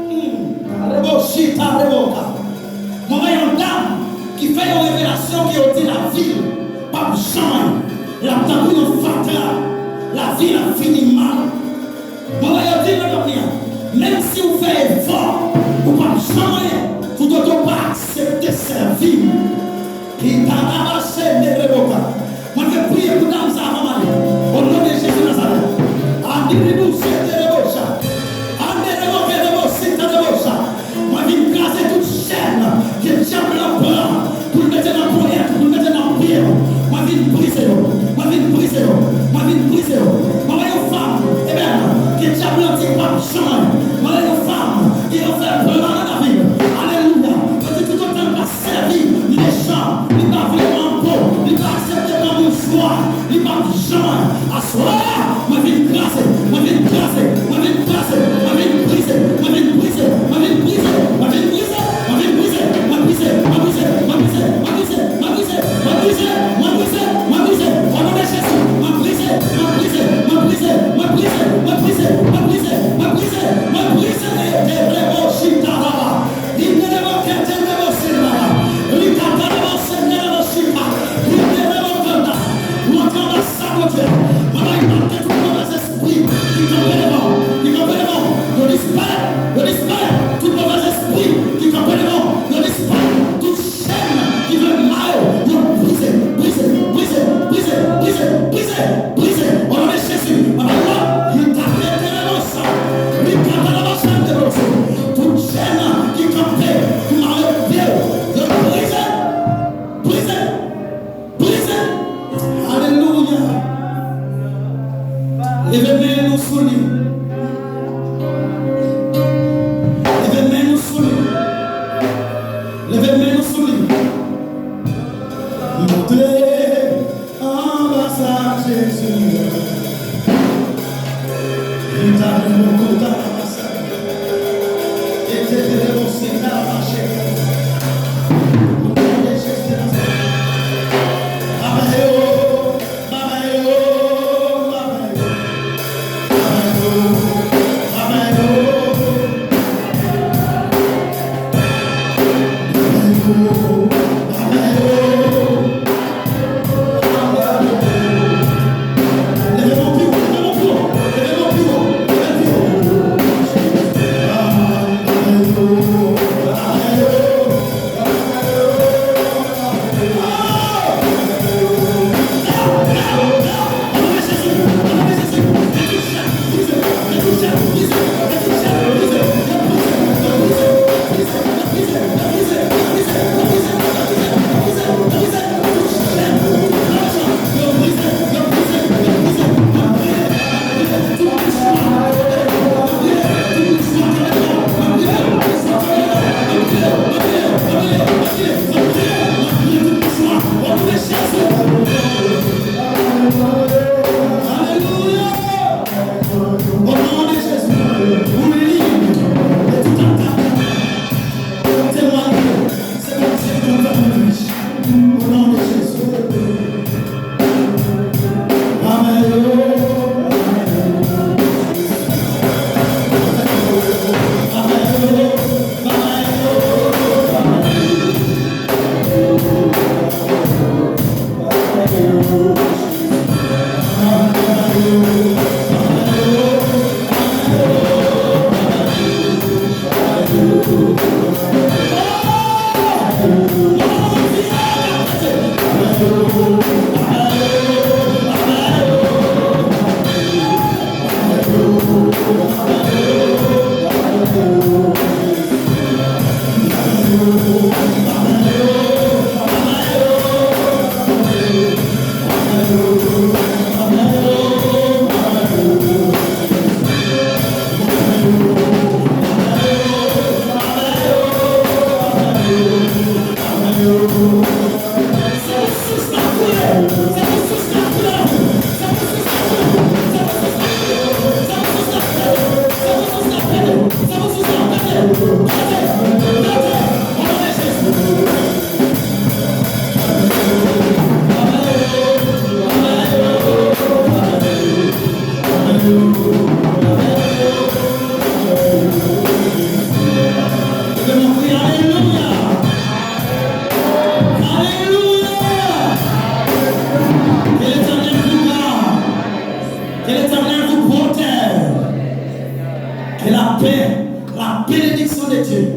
hmm, reboshita reboka. Mwen wè yon dam ki fè yon revelasyon ke yo di lavi l p ap janm anyen. L ap tankou yon fatra. Lavi l ap fini mal. Mwen wè yo di nan dòmi an, menm si w fè efò, ou p ap janm anyen, toutotan w pa aksepte sèvi m. Ki ta raba se de reboka. Mwen vle priye pou dam sa avan m ale. O non de Jezi Nazarèt. Adiribu se de rebocha. Ande reboke rebosi ta rebocha. Mwen vin kraze tout chèn ke dyab la pran pou l mete nan ponyèt, pou l mete nan pye w. Mwen vin brize yo. Mwen vin brize yo. Mwen vin brize yo. Mwen wè yon fanm, ebyen, ke dyab la di p ap janm. Mwen wè yon fanm, ke yo fè plan nan lavi l. Alelouya. Yo di toutotan l pa sèvi mechan, li pa vle manko, li pa aksepte pran boujwa, li p ap janm. Aswè a, mwen vin kraze, mwen vin kraze, mwen vin kraze, mwen vin brize, mwen vin brize, mwen vin brize, mwen vin brize, mwen vin brize, mwen brize, mwen brize, mwen brize, mwen brize, mwen brize, mwen brize, mwen brize, mwen brize, o non de Jezi, mwen brize, mwen brize, mwen brize, mwen brize, mwen brize, mwen brize, mwen brize, mwen brize, e de rebo chita laba. Indelebo ketelebo sendaba. Rikatalebo sendelebo shika. Indelebo kanda. Ou antre anba sa, Bondye. Mwen bay mande tout movèz espri ki kanpe devan w, ki kanpe devan w, yo disparèt, yo disparèt. Tout movèz espri ki kanpe devan w, yo disparèt. Tout chèn ki vle mare w, yo brize, brize, brize, brize, brize, brize, brize. O non de Jezi, mwen bay lòd, li ta rete nan sa. Li ta rete nan sa, de Tout chèn ki kanpe pou mare pye w, yo brize, brize, brize. Alelouya. Leve men nou sou li. Leve men nou sou li. Leve men nou sou li. Monte. Anbasad Jezi a. Li ta vle mwen kontan anbasad. E te te de bon se ta mache. Mwen kontan de Jezi a. Baba yo, baba yo, baba yo. Baba yo, baba yo. Baba yo, baba yo. Alelouya! O non de Jezi, ou lib de tout atak. Ou temwaye, se Bondye ki konn fè nou rich. O non de Jezi. Amen. Amen. Lapè, la bénédiction de Dieu,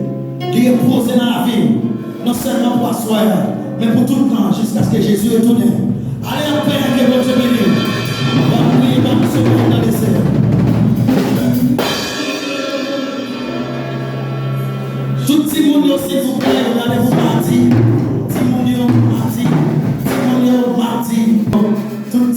li repoze nan lavi w, non sèlman pou aswè a, men pou tout tan, jiskaske Jezi retounen. Ale an pè, ke Bondye beni w. N ap priye, n ap sove w nan dezè. Tout timoun yo, silvouplè, randevou madi. Timoun yo, madi. Timoun yo, madi. Tout timoun.